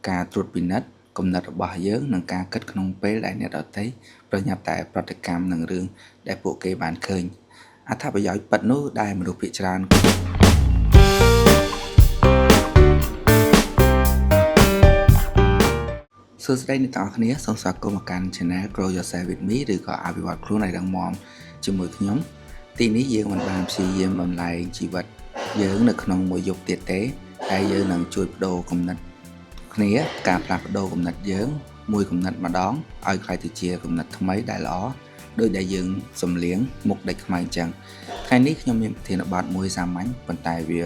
ការត្រួតពិនិត្យគំនិតរបស់យើងនិងការគិតក្នុងពេលដែលអ្នកដទៃប្រញាប់តែប្រតិកម្មនឹងរឿងដែលពួកគេបានឃើញអត្ថប្រយោជន៍ពិតនោះដែលមនុស្សភាគច្រើន សួស្តីអ្នកទាំងអស់គ្នាសូមស្វាគមន៍មកកាន់ Channel Grow Yourself with Me ឬក៏អភិវឌ្ឍខ្លួនឲ្យរឹងមាំជាមួយខ្ញុំទីនេះយើងមិនបានព្យាយាមបំលែងជីវិតយើងនៅក្នុងមួយយប់ទៀតទេតែយើងនឹងជួយបដូរគំនិតគ្នាការផ្លាស់ប្ដូរគំនិតយើងមួយគំនិតម្ដងឲ្យក្លាយទៅជាគំនិតថ្មីដែលល្អដោយដែលយើងសំលៀងមុខដេចខ្មៅអញ្ចឹងថ្ងៃនេះខ្ញុំមានប្រធានបទមួយសាមញ្ញប៉ុន្តែវា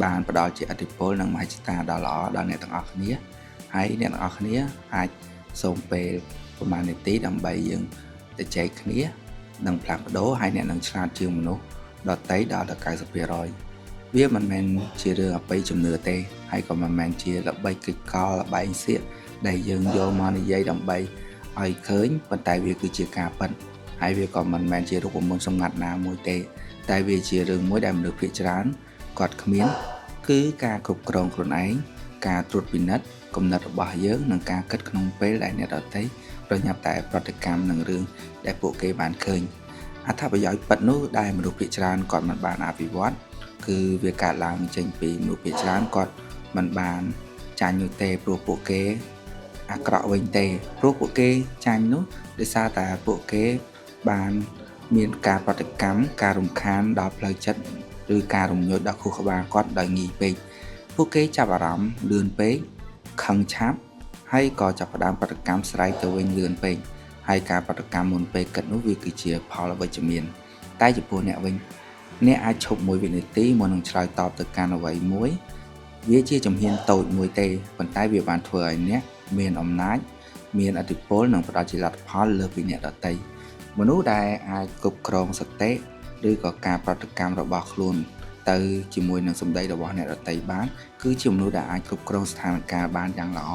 បានផ្ដល់ជាឥទ្ធិពលនិងមហិច្ឆតាដ៏ល្អដល់អ្នកទាំងអស់គ្នាហើយអ្នកទាំងអស់គ្នាអាចសូមពេលប្រហែលនាទីដើម្បីយើងទៅចែកគ្នានិងផ្លាស់ប្ដូរហើយអ្នកនឹងឆ្លាតជាងមនុស្សដទៃដល់ទៅ90%វាមិនមែនជារឿងអបិយជំនឿទេហើយក៏មិនមែនជាល្បិចកិច្ចកលល្បែងសៀកដែលយើងយកមកនិយាយដើម្បីឲ្យឃើញប៉ុន្តែវាគឺជាការពិតហើយវាក៏មិនមែនជារូបមន្តសម្ងាត់ណាមួយទេតែវាជារឿងមួយដែលមនុស្សភាគច្រើនគាត់គ្មានគឺការគ្រប់គ្រងខ្លួនឯងការត្រួតពិនិត្យគំនិតរបស់យើងនិងការគិតក្នុងពេលដែលអ្នកដទៃប្រញាប់តែប្រតិកម្មនឹងរឿងដែលពួកគេបានឃើញអត្ថប្រយោជន៍ពិតនោះដែលមនុស្សភាគច្រើនគាត់មិនបានអភិវឌ្ឍគឺវាកើតឡើងចេញពីមនុស្សភាគច្រើនគាត់មិនបានចាញ់នោះទេព្រោះពួកគេអាក្រក់វិញទេព្រោះពួកគេចាញ់នោះដោយសារតែពួកគេបានមានការប្រតិកម្មការរំខានដល់ផ្លូវចិត្តឬការរំញោចដល់ខួរក្បាលគាត់ដោយងាយពេកពួកគេចាប់អារម្មណ៍លឿនពេកខឹងឆាប់ហើយក៏ចាប់ផ្ដើមប្រតិកម្មស្រែកទៅវិញលឿនពេកហើយការប្រតិកម្មមុនពេលគិតនោះវាគឺជាផលអវិជ្ជមានតែចំពោះអ្នកវិញអ្នកអាចឈប់មួយវិនាទីមុននឹងឆ្លើយតបទៅកាន់អ្វីមួយវាជាជំហានតូចមួយទេប៉ុន្តែវាបានធ្វើឲ្យអ្នកមានអំណាចមានឥទ្ធិពលនិងផ្ដល់ជាលទ្ធផលលើសពីអ្នកដទៃមនុស្សដែលអាចគ្រប់គ្រងសតិឬក៏ការប្រតិកម្មរបស់ខ្លួនទៅជាមួយនឹងសម្ដីរបស់អ្នកដទៃបានគឺជាមនុស្សដែលអាចគ្រប់គ្រងស្ថានភាពបានយ៉ាងល្អ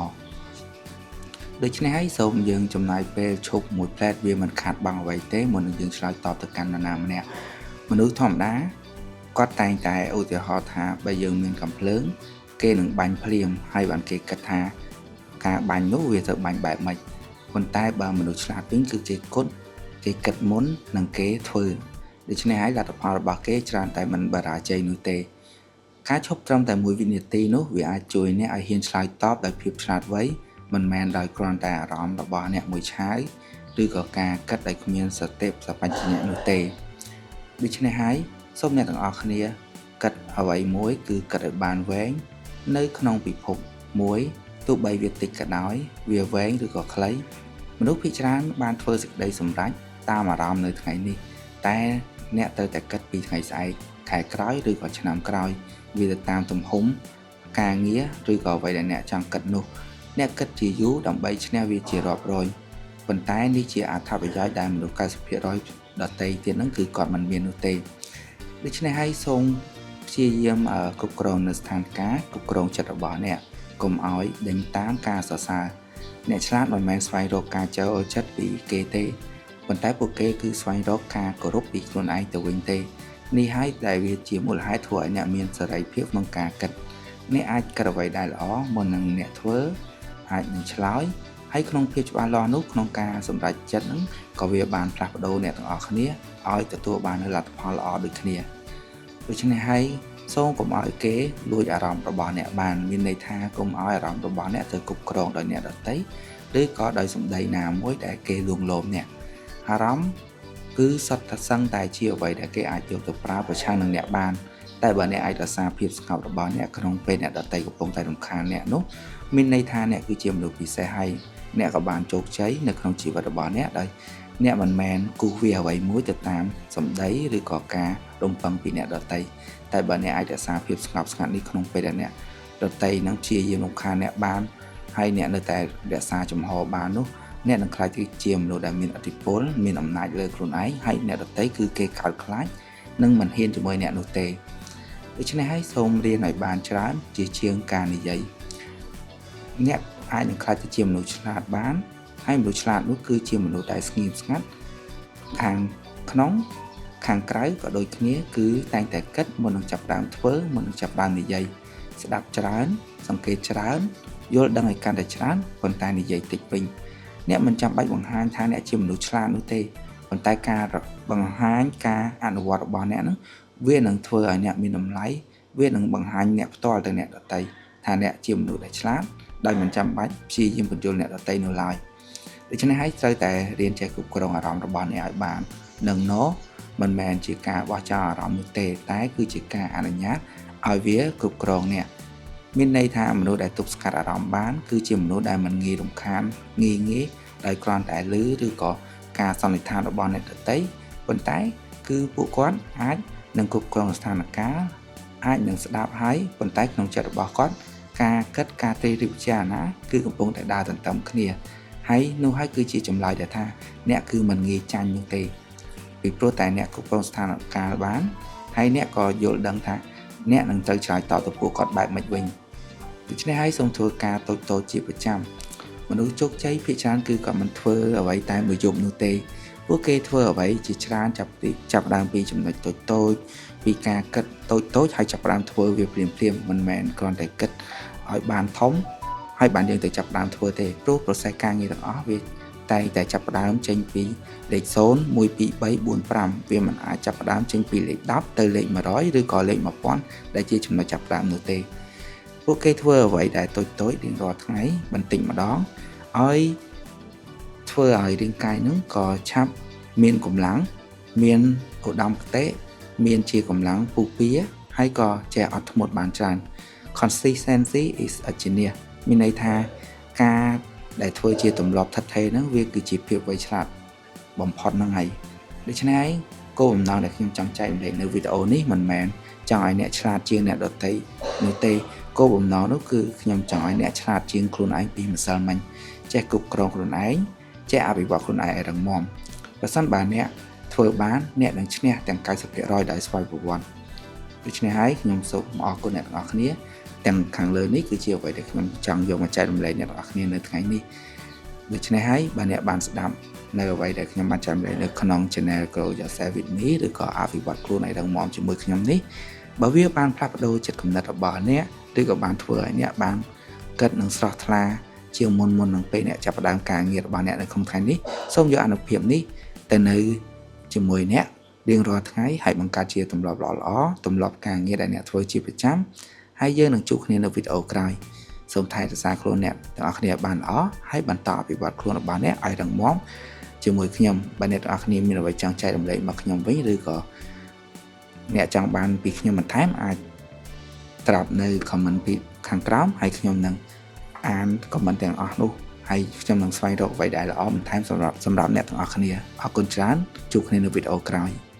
ដូច្នេះហើយសូមយើងចំណាយពេលឈប់មួយផ្លែតវាមិនខាតបង់អ្វីទេមុននឹងយើងឆ្លើយតបទៅកាន់នរណាម្នាក់មនុស្សធម្មតាគាត់តែងតែឧទាហរណ៍ថាបើយើងមានកំភ្លើងគេនឹងបាញ់ភ្លាមហើយបានគេគិតថាការបាញ់នោះវាត្រូវបាញ់បែបម៉េចប៉ុន្តែបើមនុស្សឆ្លាតវិញគឺគេគត់គេគិតមុននឹងគេធ្វើដូច្នេះហើយលទ្ធផលរបស់គេច្រើនតែមិនបរាជ័យនោះទេការឈប់ត្រឹមតែមួយវិនាទីនោះវាអាចជួយអ្នកឲ្យហ៊ានឆ្លើយតបដោយភាពឆ្លាតវៃមិនមែនដោយគ្រាន់តែអារម្មណ៍របស់អ្នកមួយឆាវឬក៏ការគិតដោយគ្មានសតិសម្បជញ្ញៈនោះទេដូច្នេះហើយសូមអ្នកទាំងអស់គ្នាគិតអ្វីមួយគឺគិតឲ្យបានវែងនៅក្នុងពិភពមួយទោះបីវាតិចក៏ដោយវាវែងឬក៏ខ្លីមនុស្សភាគច្រើនបានធ្វើសេចក្តីសម្រេចតាមអារម្មណ៍នៅថ្ងៃនេះតែអ្នកត្រូវតែគិតពីថ្ងៃស្អែកខែក្រោយឬក៏ឆ្នាំក្រោយវាទៅតាមទំហំការងារឬក៏អ្វីដែលអ្នកចង់គិតនោះអ្នកគិតជាយូរដើម្បីឈ្នះវាជារាប់រយប៉ុន្តែនេះជាអត្ថប្រយោជន៍ដែលមនុស្ស90%ដទៃទៀតហ្នឹងគឺគាត់មិនមាននោះទេដូច្នេះហើយសូមព្យាយាមគ្រប់គ្រងនៅស្ថានភាពគ្រប់គ្រងចិត្តរបស់អ្នកកុំឲ្យដេញតាមការសរសើរអ្នកឆ្លាតមិនមែនស្វែងរកការចូលចិត្តពីគេទេប៉ុន្តែពួកគេគឺស្វែងរកការគោរពពីខ្លួនឯងទៅវិញទេនេះហើយដែលវាជាមូលហេតុធ្វើឲ្យអ្នកមានសេរីភាពក្នុងការគិតអ្នកអាចគិតអ្វីដែលល្អមុននឹងអ្នកធ្វើអាចនឹងឆ្លើយហើយក្នុងភាពច្បាស់លាស់នោះក្នុងការសម្រេចចិត្តហ្នឹងក៏វាបានផ្លាស់ប្ដូរអ្នកទាំងអស់គ្នាឲ្យទទួលបាននូវលទ្ធផលល្អដូចគ្នាដូច្នេះហើយសូមកុំឲ្យគេលួចអារម្មណ៍របស់អ្នកបានមានន័យថាកុំឲ្យអារម្មណ៍របស់អ្នកទៅគ្រប់គ្រងដោយអ្នកដទៃឬក៏ដោយសម្ដីណាមួយដែលគេលួងលោមអ្នកអារម្មណ៍គឺសុទ្ធតែសឹងតែជាអ្វីដែលគេអាចយកទៅប្រើប្រឆាំងនឹងអ្នកបានតែបើអ្នកអាចរក្សាភាពស្ងប់របស់អ្នកក្នុងពេលអ្នកដទៃកំពុងតែរំខានអ្នកនោះមានន័យថាអ្នកគឺជាមនុស្សពិសេសហើយអ្នកក៏បានជោគជ័យនៅក្នុងជីវិតរបស់អ្នកដោយអ្នកមិនមែនគូសវាអ្វីមួយទៅតាមសម្ដីឬក៏ការរំពឹងពីអ្នកដទៃតែបើអ្នកអាចរក្សាភាពស្ងប់ស្ងាត់នេះក្នុងពេលដែលអ្នកដទៃនឹងព្យាយាមរំខានអ្នកបានហើយអ្នកនៅតែរក្សាចំហបាននោះអ្នកនឹងក្លាយទៅជាមនុស្សដែលមានឥទ្ធិពលមានអំណាចលើខ្លួនឯងហើយអ្នកដទៃគឺគេកោតខ្លាចនិងមិនហ៊ានជាមួយអ្នកនោះទេដូច្នេះហើយសូមរៀនឲ្យបានច្រើនជាជាងការនិយាយអ្នកអាចនឹងក្លាយទៅជាមនុស្សឆ្លាតបានហើយមនុស្សឆ្លាតនោះគឺជាមនុស្សដែលស្ងៀមស្ងាត់ខាងក្នុងខាងក្រៅក៏ដូចគ្នាគឺតែងតែគិតមុននឹងចាប់ផ្ដើមធ្វើមុននឹងចាប់ផ្ដើមនិយាយស្ដាប់ច្រើន សង្កេតច្រើនយល់ដឹងឲ្យកាន់តែច្រើនប៉ុន្តែនិយាយតិចវិញអ្នកមិនចាំបាច់បង្ហាញថាអ្នកជាមនុស្សឆ្លាតនោះទេប៉ុន្តែការបង្ហាញការអនុវត្តរបស់អ្នកហ្នឹងវានឹងធ្វើឲ្យអ្នកមានតម្លៃវានឹងបង្ហាញអ្នកផ្ទាល់ទៅអ្នកដទៃថាអ្នកជាមនុស្សដែលឆ្លាតដោយមិនចាំបាច់ព្យាយាមពន្យល់អ្នកដទៃនោះឡើយដូច្នេះហើយត្រូវតែរៀនចេះគ្រប់គ្រងអារម្មណ៍របស់អ្នកឲ្យបាននិង no មិនមែនជាការបោះចោលអារម្មណ៍នោះទេតែគឺជាការអនុញ្ញាតឲ្យវាគ្រប់គ្រងអ្នកមានន័យថាមនុស្សដែលទប់ស្កាត់អារម្មណ៍បានគឺជាមនុស្សដែលមិនងាយរំខានងាយងាយដោយគ្រាន់តែឮឬក៏ការសន្និដ្ឋានរបស់អ្នកដទៃប៉ុន្តែគឺពួកគាត់អាចនឹងគ្រប់គ្រងស្ថានភាពអាចនឹងស្ដាប់ហើយប៉ុន្តែក្នុងចិត្តរបស់គាត់ការគិតការត្រិះរិះពិចារណាគឺកំពុងតែដើរទន្ទឹមគ្នាហើយនោះហើយគឺជាចម្លើយដែលថាអ្នកគឺមិនងាយចាញ់នោះទេពីព្រោះតែអ្នកគ្រប់គ្រងស្ថានភាពបានហើយអ្នកក៏យល់ដឹងថាអ្នកនឹងត្រូវឆ្លើយតបទៅពួកគាត់បែបម៉េចវិញដូច្នេះហើយសូមធ្វើការតូចៗជាប្រចាំមនុស្សជោគជ័យភាគច្រើនគឺគាត់មិនធ្វើអ្វីតែមួយយប់នោះទេពួកគេធ្វើអ្វីជាច្រើនចាប់ពីចាប់ដើមពីចំណុចតូចតូចពីការគិតតូចតូចហើយចាប់ផ្ដើមធ្វើវាភ្លាមភ្លាមមិនមែនគ្រាន់តែគិតឲ្យបានធំហើយបានយើងទៅចាប់ផ្ដើមធ្វើទេព្រោះ process ការងារទាំងអស់វាតែងតែចាប់ផ្ដើមចេញពីលេខ0 1 2 3 4 5វាមិនអាចចាប់ផ្ដើមចេញពីលេខ10ទៅលេខ100ឬក៏លេខ1000ដែលជាចំណុចចាប់ផ្ដើមនោះទេពួកគេធ្វើអ្វីដែលតូចតូចរៀងរាល់ថ្ងៃបន្តិចម្ដងឲ្យធ្វើឲ្យរាងកាយនឹងក៏ឆាប់មានកម្លាំងមានឧត្តមគតិមានជាកម្លាំងពុះពៀហើយក៏ចេះអត់ធ្មត់បានច្រើន Consistency is a genius មានន័យថាការដែលធ្វើជាទម្លាប់ថិតថេរហ្នឹងវាគឺជាភាពវៃឆ្លាតបំផុតហ្នឹងហើយដូច្នេះហើយគោលបំណងដែលខ្ញុំចង់ចែករំលែកនៅវីដេអូនេះមិនមែនចង់ឲ្យអ្នកឆ្លាតជាងអ្នកដទៃនោះទេគោលបំណងនោះគឺខ្ញុំចង់ឲ្យអ្នកឆ្លាតជាងខ្លួនឯងពីម្សិលមិញចេះគ្រប់គ្រងខ្លួនឯងចេះអភិវឌ្ឍខ្លួនឯងឲ្យរឹងមាំបើសិនបើអ្នកធ្វើបានអ្នកនឹងឈ្នះទាំង90%ដោយស្វ័យប្រវត្តិដូច្នេះហើយខ្ញុំសូមអរគុណអ្នកទាំងអស់គ្នាទាំងខាងលើនេះគឺជាអ្វីដែលខ្ញុំចង់យកមកចែករំលែកអ្នកទាំងអស់គ្នានៅថ្ងៃនេះដូច្នេះហើយបើអ្នកបានស្ដាប់នៅអ្វីដែលខ្ញុំបានចែករំលែកនៅក្នុង Channel Grow Yourself with Me ឬក៏អភិវឌ្ឍខ្លួនឲ្យរឹងមាំជាមួយខ្ញុំនេះបើវាបានផ្លាស់ប្ដូរចិត្តគំនិតរបស់អ្នកឬក៏បានធ្វើឲ្យអ្នកបានគិតនឹងស្រស់ថ្លាជាងមុនមុននឹងពេលអ្នកចាប់ផ្ដើមការងាររបស់អ្នកនៅក្នុងថ្ងៃនេះសូមយកអានុភាពនេះទៅនៅជាមួយអ្នករៀងរាល់ថ្ងៃហើយបង្កើតជាទម្លាប់ល្អៗទម្លាប់ការងារដែលអ្នកធ្វើជាប្រចាំហើយយើងនឹងជួបគ្នានៅវីដេអូក្រោយសូមថែរក្សាខ្លួនអ្នកទាំងអស់គ្នាឲ្យបានល្អហើយបន្តអភិវឌ្ឍខ្លួនរបស់អ្នកឲ្យរឹងមាំជាមួយខ្ញុំបើអ្នកទាំងអស់គ្នាមានអ្វីចង់ចែករំលែកមកខ្ញុំវិញឬក៏អ្នកចង់បានពីខ្ញុំបន្ថែមអាចត្រាប់នៅ comment ពីខាងក្រោមហើយខ្ញុំនឹងអាន comment ទាំងអស់នោះហើយខ្ញុំនឹងស្វែងរកអ្វីដែលល្អបន្ថែមសម្រាប់សម្រាប់អ្នកទាំងអស់គ្នាអរគុណច្រើនជួបគ្នានៅវីដេអូក្រោយ។